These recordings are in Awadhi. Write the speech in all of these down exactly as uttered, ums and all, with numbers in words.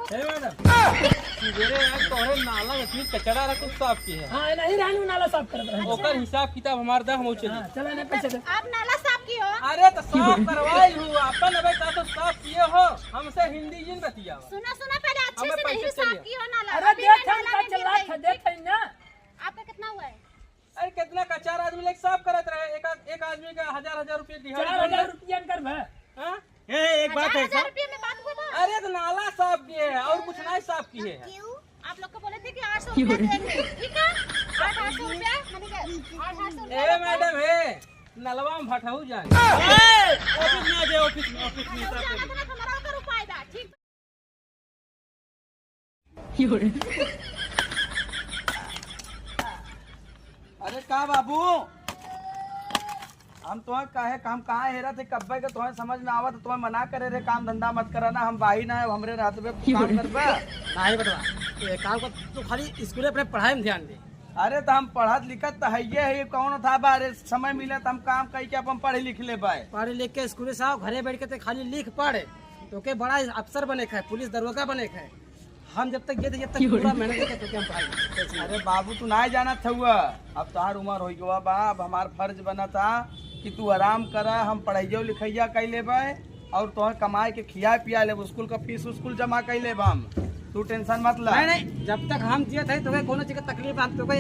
हे मैडम, सुबेरे आज तोहरे नाला में इतनी कचरा रहा, कुछ साफ किए है? हाँ, नहीं रहने नाला साफ करत रहे। ओकर हिसाब किताब हमार दा, हम चली। हाँ, चला ना, पैसे दे। आप नाला साफ किए हो? अरे तो साफ करवाई हूँ, अपन अबे का तो साफ किए हो, हमसे हिंदी जिन बतियावा। सुना, सुना, पहले अच्छे हमें से पैसे नहीं साफ चाहिए। किए हो नाला। अरे अभी देख, मैं हम नाला का में गिर चिल्लात गई। है, देख है ना। आपका कितना हुआ है? अरे कितना का, चार आदमी लेके साफ करत रहे, एक आद-, एक आदमी का हजार हजार रुपये दिहाड़ी चार हजार बन गया। रुपया कर भा। हाँ? ए, एक बात हजार, है हजार सर। रुपये में बात हुआ था? अरे तो नाला साफ किए हैं और कुछ नहीं साफ किए हैं। क्यों? आप लोग को बोले थे कि आठ सौ रुपया देंगे, ठीक है? आठ, आठ सौ रुपया, मैंने कहा, आठ, आठ सौ रुपया ए देंगे। मैडम, हे, नलवा में भटहू जाए। ए, ऑफिस में आ जाए, ऑफिस में, ऑफिस में, भटहू साफ जाना करेंगे। था ना, तो हमारा होकर उपाय था, ठीक? अरे का बाबू, हम तोहे कहे, हम कहाँ हेरा थे, कब्बे के तोहे समझ में आवत, तोहे मना करे रे, काम धंधा मत करा ना, हम बाही ना है, हमरे रहते पे काम करबे। नहीं बेटवा, ये काम को तू खाली स्कूल अपने पढ़ाई में ध्यान दे। अरे तो हम पढ़त लिखत तो हइये है, कौन था बा, अरे समय मिले तो हम काम कई के अपन पढ़ लिख लेबे। पढ़ लिख के स्कूल से आओ, घरे बैठ के ते खाली लिख पढ़, तोके बड़ा अफसर बने के है, पुलिस दरोगा बने के है। हम जब तक ये थे, जब तक पूरा मेहनत करके तोके हम पढ़ाई। अरे बाबू, तू नाहीं जानत हउआ, अब तोहार उमर होइ गवा बा, अब हमार फर्ज बनत हा कि तू आराम करा, हम पढ़ाइयो लिखाइया कइ लेबे और तोहे कमाए के खिया पिया लेबे, स्कूल का फीस उस्कूल जमा कइ लेबे हम, तू tension मत ला। नहीं, नहीं, जब तक हम जियत है, तोके कोनो चीज के तकलीफ, हम तोके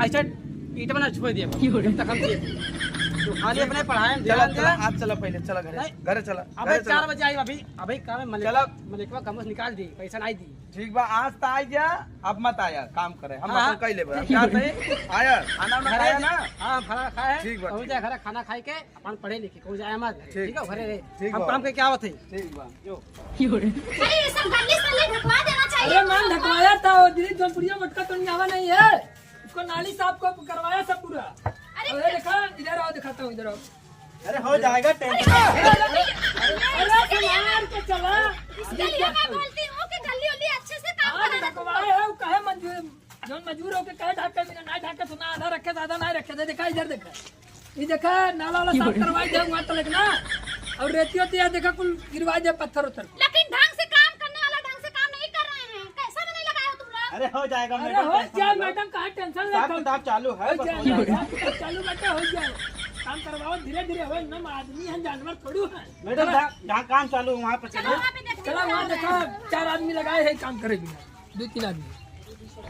ऐसे ईंट बना छोड़ दिए, जब तक हम जियत है। तू खाली अपने पढ़ाई में चला, ध्यान दे। चला, आज चला, पहले चला घरे, नहीं। घरे चला, अबे घरे चला। चार बजे आई अभी, अभी काम है, मलिक-, चला। मलिकवा कमोस निकाल दी, पैसा नहीं दी। ठीक बा, आज त आई जा, अब मत आया, काम करे, हम हाँ, अपन हाँ। कइ लेबे। ठीक। क्या थे? आया, खाना उना घरे खाया ना? हाँ, खाना खाए। ठीक बा, पहुँच ठीक। जाए घरे, खाना खाई के अपन पढ़े लिखे, कहूँ जाए मत। ठीक, ठीक है, घरे रहे। ठीक हम बा। काम के क्या होते? ठीक बा। जो। अरे, ये सब गंदी सली ढकवा देना चाहिए। अरे, मान ढकवाया था, वो दिलीप जौनपुरिया मोटका तो नहीं आवा नहीं है, उसको नाली साफ को करवाया सब पूरा। अरे, अरे, देखा, इधर आओ, दिखाता हूँ, इधर आओ। अरे, हो जाएगा, tension। अरे, अरे, अरे, अरे, संभाल के चला। इसके लिए मैं बोलती हूँ कि गली उली अच्छे से काम हाँ, करा दे तुम लोग। ढकवाए है, वो कहे मंजूर, जौन मजूर होके कहे ढाके बिना ना ढाके, सुना आधा रखे, आधा ना रखे, दे देखा, इधर देखा। ये देखा, नाला वाला साफ करवाई दे, वहाँ तलक ना। और रेती होती है, देखा, कुल गिरवाई दे, पत्थर उत्थर। लेकिन ढंग से काम करने वाला ढंग से काम नहीं कर रहे हैं, कैसा में नहीं लगाए हो तुम लोग? अरे, हो जाएगा, अरे, मैडम, हो tension जाए, मत लो। मैडम, कहाँ tension लेत हिसाब हो? किताब चालू है, हो बस जाए, हो जाएगा। हिसाब किताब चालू बाटे, हो जाए। काम करवाओ धीरे धीरे, हो, एकदम आदमी हैं, जानवर थोड़ी हैं। मैडम, जहाँ, जहाँ काम चालू है, वहाँ पे चलो। चलो, वहाँ पे देखते हैं। चलो, वहाँ देखा, चार आदमी लगाए हैं काम करे बिना, दो तीन आदमी।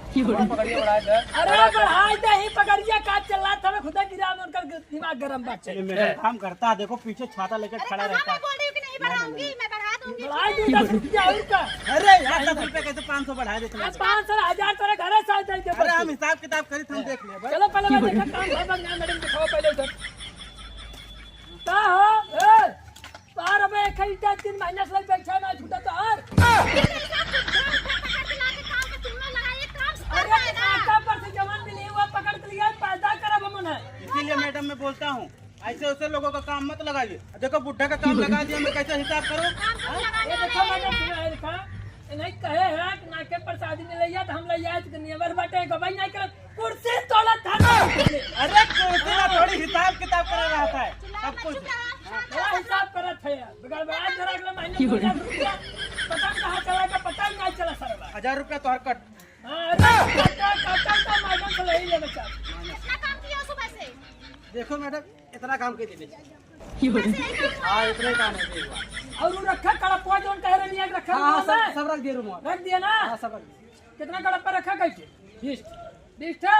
थोड़ा पकड़िए, बढ़ाए दे। अरे, बढ़ाए दे, ही पकड़िए, का चला था, खुदा गिरा में उनका दिमाग गरम बाटे। ये मैडम काम करता है, देखो पीछे छाता लेकर अरे, खड़ा कहाँ रहता मैं है। बोल रही हूँ कि नहीं बढ़ाऊंगी, मैं बढ़ा दूंगी। बढ़ा दूँ दस रुपया और का। अरे यार, दस रुपया कैसे पाँच सौ बढ़ा देते हैं? पाँच सौ, हजार तोरे घरे से आ जाएंगे अरे, हम हिसाब किताब करी, हम देख लेबे। चलो, पहले मैं देखा काम भर बन गया, मैडम, दिखाओ पहले उधर। का हो? ए, तार अबे एक ही ईंटा तीन महीना से बैठा ना छूटा तार। अरे, काका पर से जवान मिली, वो पकड़ के लिए पैदा करब हमन है। इसीलिए मैडम मैं बोलता हूँ, ऐसे वैसे लोगों का काम मत लगाइए। देखो बुढ़ा का काम लगा दिया, मैं कैसे हिसाब करूँ? काम तो लगाने ये देखो वाले मैडम, हैं। सुना है, देखा? ये नहीं कहे है कि नाके पर शादी में ले जा, तो हम ले जाए, तो नेवर बाटे, गवाही नहीं करत, कुर्सी तोड़त था ना। अरे कुर्सी में थोड़ी हिसाब किताब करे रहता है, सब कुछ। बड़ा हिसाब करत है यार, बगैर बड़ा जरा अगले महीने पचास रुपया, पता नहीं कहाँ चला गया, पता ही नहीं चला सरवा। हजार रुपया तो हर कट। हाँ, अरे, काका, काका, का मैडम से ले ही लेना चाहते। कितना काम किया सुबह से? देखो मैडम, इतना काम के दे दे। हाँ, इतना ही काम है, ठीक बा। और वो रखा कड़पुआ जौन कह रहे हैं, रखा हाँ, हाँ, सब, सब रख दिए रूम में। रख दिया ना? हाँ, सब रख दिए। कितना कड़प्पा रखा कैसे? बीस। बीस ठे?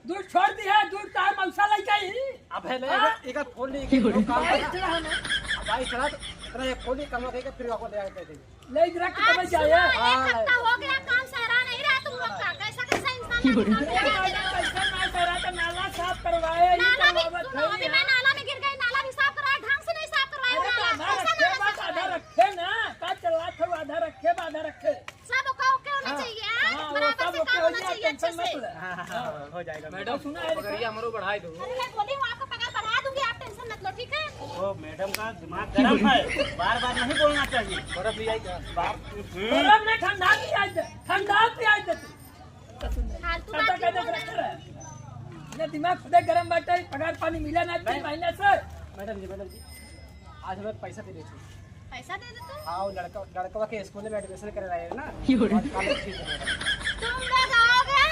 दूध छोड़ दी है, दूध का मौसा लेके आई। अब है ले, हाँ? एक, एक खोल ली, एक काम बाईस ठे है ना? अब बाईस ठे, इतना एक खोल ली, कम हो गई, फिर आपको ले आके दे देंगे। ले रख के आप तबे जाए। सुनो, एक हाँ, हफ्ता हो गया, काम सहरा नहीं रहा तुम लोग का। कैसा, कैसा इंसान है, काम सहरा नहीं रहा? कैसा ना सहरा तो नाला साफ करवाए, ये नाला भी, करवावत सुनो, है अभी यार। मैं नाला में गिर गई, नाला भी साफ करवाए, ढंग से नहीं साफ करवाए अरे तो नाला। आधा कैसा रखे, नाला बस साफ आधा करवाए? रखे ना, का चला था आधा रखे, आधा रखे। सब ओके, ओके होना हाँ, चाहिए, हाँ? हाँ, वो बराबर सब से ओके काम हो होना जाए, चाहिए, अच्छे tension मत से। ले। हाँ, हाँ, हाँ, हो जाएगा मैडम, मैडम। सुना है, पगड़िया देखा? हमरो बढ़ाई दो। अरे मैं बोली हूँ, आपका पगार बढ़ा दूंगी, आप tension मत लो, ठीक है? वो मैडम का दिमाग गरम है, बार बार नहीं बोलना चाहिए। बर्फ ले आई क्या? बाप, हम्म। बर्फ नहीं, ठंडा पियाई दे, ठंडा पियाई दे तू। फालतू ठंडा बात नहीं कर दे, बोलना। रखे रहे। ये दिमाग खुदे गरम बाटे, पगार पानी मिला ना तीन नहीं। महीने से। मैडम जी, मैडम जी, आज हमें पैसा दे दीजिए। पैसा दे दे तू। हाँ, वो लड़का, लड़कवा के स्कूल में एडमिशन करे रहे हैं ना। और कॉलेज फीस दे रहे हैं। तुम लोग आओगे,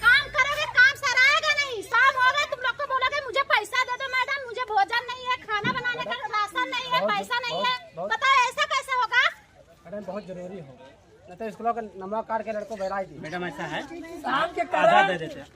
काम करोगे, काम सराएगा नहीं, शाम होगा, तुम लोग को बोलोगे, "मुझे पैसा दे दो मैडम, मुझे भोजन नहीं है, खाना बनाने का राशन नहीं है, पैसा नहीं है।" बताओ, ऐसा कैसे होगा? मैडम, बहुत जरूरी हो, नहीं तो स्कूलों का नमवा काट के लड़को बहराई दी। मैडम, ऐसा है, शाम के आधा दे देते हैं,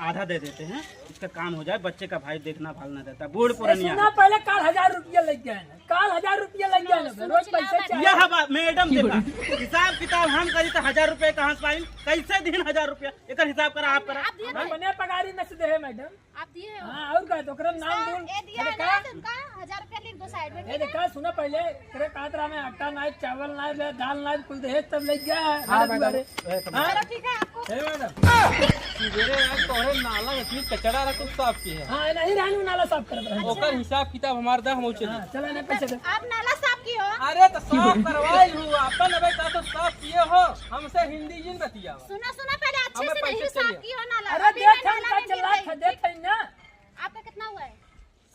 आधा दे देते हैं, इसका काम हो जाए, बच्चे का भाई देखना भालना रहता है, बूढ़ पुरनिया। सुना, पहले काल हजार रुपया लग गया है, काल हजार रुपया लग गया है, रोज पैसे चाहिए। यह बात, मैडम, देखा, हिसाब किताब हम करी तो हजार रुपया कहाँ से पाई, कैसे दिन हजार रुपया, एकर हिसाब करा, आप करा। आप दिए थे? अपने पगारी में से दे है मैडम। आप दिए हो? हाँ, और का, तो ओकरा नाम बोल। ए दिया है ना, तो उनका हजार रुपया लिख दो साइड में, ए, ठीक है? देखा, सुना पहले, तेरे कहत रहा मैं आटा नाई, चावल नाई, ले, दाल नाई, कुल दहेज तब ले गया है, हाँ, मैडम। अरे, ए, तब हाँ? चलो, ठीक है, आपको ए, मैडम। मेरे यार, तोहरे नाला में इतनी कचरा रहा, कुछ साफ की है। हाँ, नहीं रहने नाला साफ करत रहे। ओकर हिसाब किताब हमार दा, हम उसे हाँ, चलो, नहीं पैसे दे। आप नाला साफ की हो? अरे, तो साफ करवाई हूँ, अपन अबे का तो साफ किए हो, हमसे हिंदी जिन बतियावा। सुना, सुना, पहले अच्छे से नहीं साफ की हो नाला। अरे, अभी देख, हम नाला में गिर गई। देख, है ना। आपका कितना हुआ है?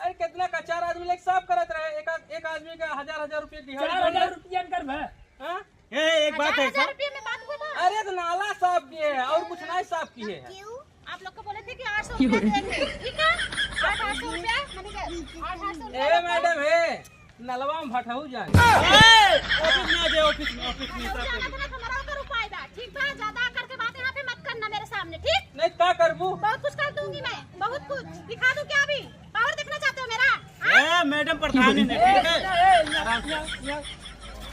अरे, कितना का, चार आदमी लेके साफ करत रहे, एक आद-, एक आदमी का हजार, हजार रुपये दिहाड़ी चार हजार रुपये इनकर भा। हाँ? ए, एक बात है, हजार रुपये में बात हुआ था? अरे, तो नाला साफ किए हैं और कुछ नहीं साफ किए हैं। क्यों? आप लोग को बोले थे कि आठ सौ रुपये देंगे, ठीक है? आठ, आठ सौ रुपये, मैंने कहा, आठ, आठ सौ रुपये ए, मैडम, ए, नलवा में भटहू जाए। ए, ऑफिस में आ जाए, ऑफिस में, ऑफिस में, भटहू जाना था ना, तो हमारा ओकर उपाय बा, ठीक बा? ज्यादा करके बात यहाँ पे मत करना मेरे सामने, ठीक? नहीं, का करबू? बहुत कुछ कर दूंगी मैं, बहुत कुछ। दिखा दूं क्या अभी? पावर देखना चाहते हो मेरा? हाँ? ए, मैडम प्रधान ने, ए, ठीक है? ए, ए, या, या, या।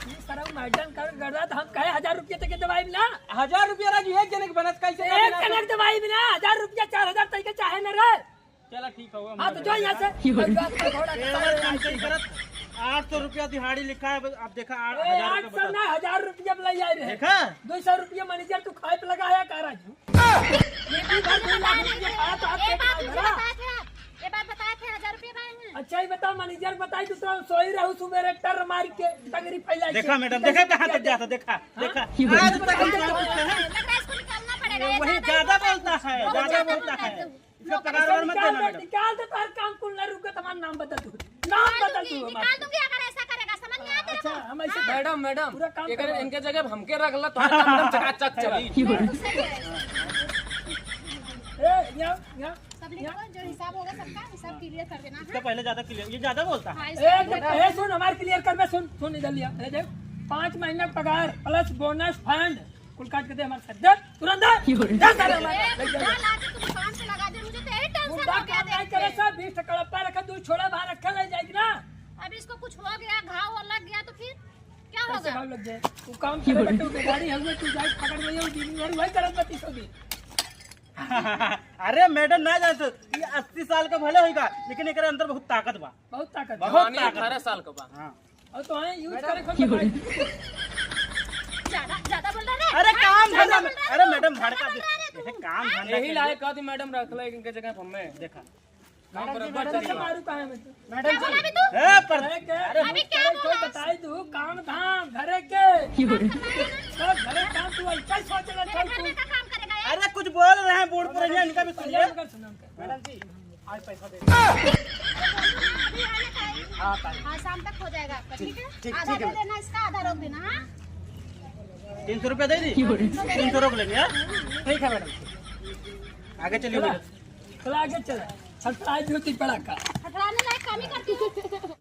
ये सारा मैडम कर गड़ा तो हम कहे हजार रुपये तक के दवाई मिला। हजार रुपया राजू, एक जने के बनत कैसे ना एक बना जने के दवाई मिला, हजार रुपया, चार हजार तक के चाहे न रहे। चला ठीक है, हम हाँ, तो जो यहाँ से। ए, बस हम सही करत, आठ सौ रुपया दिहाड़ी लिखा है, अब देखा, आ-, ए, हजार रुपया आठ सौ बता। ना, हजार रुपया में ले आए रहे। देखा? दो सौ रुपया मैनेजर तू खाए पे लगाया का राजू? ये भी बात दो लाख रुपया खाया तो आप ए, पेट बात में मुझे भरा। बताए थे आप, ये बात बताए थे, हजार रुपया पाए हैं। अच्छा, ये बता, मैनेजर बताई, तू तो सोई रहू सुबेरे टर मार के, टंगरी फैला के। देखा मैडम, देखा कहाँ तक जाता, देखा, हाँ? देखा। आज तक हम क्या पूछते हैं? लग रहा है इसको निकालना पड़ेगा, ये वही ज्यादा ज्यादा बोलता है, बहुत ज्यादा ज्यादा बोलता बोलता है। है। इसका पगार वार मत देना मैडम। निकाल दे, तोहर काम कुल ना रुके, तुम्हारा नाम बता दू। नाम बता दू। निकाल दूंगी अगर ऐसा करेगा, समझ में आया तेरे को? अच्छा, हम ऐसे हाँ। मैडम, मैडम, पूरा काम एकर, करवा इनके जगह हमके रख ला, तोहर काम एकदम चकाचक चली। बिल्कुल सही है। ए, यहाँ, यहाँ, सब लिख लो, जो हिसाब होगा सबका, हिसाब क्लियर कर देना, इसका हाँ? पहले ज्यादा क्लियर, ये ज्यादा बोलता है। हाँ, ए, इसका ए, सुन, हमारे क्लियर कर, मैं सुन, सुन इधर लिया। ए, देख, पाँच महीना पगार प्लस बोनस फंड, कुल काट के दे हमारे साथ। दे, तुरंत दे। दे सारे हमारे ए, साथ। मुंडा लाके तू दुकान पे लगा दे, मुझे तो यही टेंशन मुंडा हो गया काम नहीं देख करे के। सब, बीस टका कड़प्पा रखा, दू छोड़ा बाहर रखा ले जाएगी ना। अब इसको कुछ हो गया, घाव हो लग गया तो फिर क्या कैसे होगा? घाव लग जाए? तू काम करे बटे, तू गाड़ी हवे, तू जाए पकड़ में, ये दिन भर वही करत बत्तीस सौ दिन। अरे मैडम ना जाए तो, ये अस्सी साल का भले होइगा, लेकिन एकरे अंदर बहुत ताकत बा। बहुत ताकत बा। बहुत जवानी ताकत। अठारह साल का बा। हाँ। और तो आए यूज करे खुद भाई। ज्यादा, ज्यादा बोल रहा है। अरे हाँ, काम ज्यादा धंधा में, बोल रहा है अरे तू। मैडम ज्यादा भड़का बोल दे। रहा है तू। जैसे काम हाँ? धंधा यही करिए। लायक कहती मैडम रख ले इनके जगह हमें। देखा। काम मैडम जी, बराबर मैडम से चलिए। मारू काहे में तू? मैडम जी। बोला भी तू? ए, पर अरे क्या? अरे अभी क्या बोला? बताई दू, काम धाम, घरे के। काम करना है ना? सब घरे काम तू ऐसा ही सोच ले, मेरे चल घर तू। में का काम करेगा ये? अरे कुछ बोल रहे हैं, बूढ़ पुरनिया, इनका भी सुनिए। इनका सुना, इनका। मैडम जी, आज पैसा दे दो। अभी आने का है। हाँ, ताई। हाँ, शाम तक हो जाएगा आपका, ठीक है? ठीक, आधा ठीक है, दे मैडम। देना इसका, आधा रोक देना, हाँ? तीन सौ रुपया दे दी? तीन सौ रोक लेंगे, हाँ? ठीक है, मैडम। आगे चलिए, चला, मैडम। चला, आगे चला। हटला, आज होती पड़ा का। हटलाने लायक काम ही करती हो।